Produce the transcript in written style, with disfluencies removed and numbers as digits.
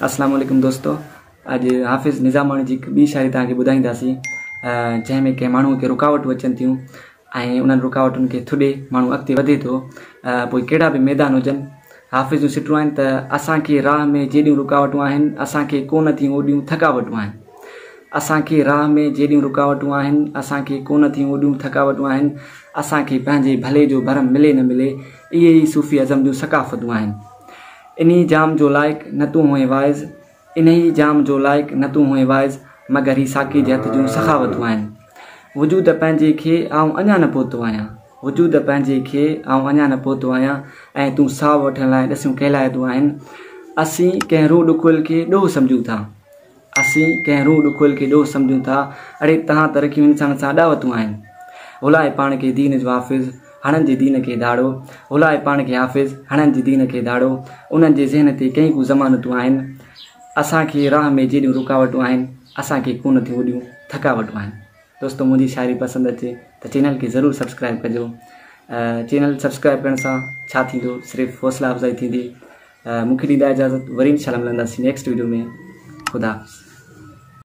اسلام عليڪم دوستو اڄ حافظ نظاماڻي جي هڪ ٻي شاعري توهان کي ٻڌائينداسين جنهن ۾ ڪنهن ماڻهوء کي رڪاوٽون اچن ٿيون ۽ انهن رڪاوٽن کي ٿڏي ماڻهو اڳتي وڌي ٿو پوء ڪهڙا به ميدان هجن حافظ جون سٽون آهن ته اسان کي راهه ۾ جيڏيون رڪاوٽون آهن اسان کي ڪونه ٿيون اوڏيون ٿڪاوٽون آهن اسان کي راهه ۾ جيڏيون رڪاوٽون آهن اسان کي ڪونه ٿيون اوڏيون ٿڪاوٽون آهن اسان کي پنهنجي ڀلي جو ڀرم ملي نه ملي اهي ئي صوفي ازم جون ثقافتون آهن انهي جام جو لائق نه تون هئين واعظ انهيء جام جو لائق نه تون هئين واعظ، مگر هي ساقي جي هٿ جون سخاوتون آهن. وجود پنهنجي کي آئون اڃا نه پهتو آهيان، وجود پنهنجي کي آئون اڃا نه پهتو آهيان ۽ تون ساهه وٺڻ لاء ڏسيون ڪهلائتون آهن. اسين ڪنهن روح ڏکويل کي ڏوهه سمجهون ٿا، اسين ڪنهن روح ڏکويل کي ڏوهه سمجهون ٿا، اڙي تهان ته رکيون انسان سان اڏاوتون آهن. هلائي پاڻ کي دين جو حافظ، هڻن جي دين کي ڌاڙو، هلائي پاڻ کي حافظ، هڻن جي دين کي ڌاڙو، انهن جي ذهن تي ڪئين ڪو ضمانتون آهن، اسان کي راهه ۾ جيڏيون رڪاوٽون آهن، اسان کي ڪونه ٿيون اوڏيون ٿڪاوٽون آهن. دوستو منهنجي شاعري پسند اچي ته چينل کي ضرور سبسڪرائب ڪجو. چينل سبسڪرائب ڪرڻ سان ڇا ٿيندو صرف حوصلا افزائي ٿيندي. مون کي ڏيندا اجازت وري انشاء الله ملنداسين نيڪسٽ ويڊيو ۾ خدا حافظ.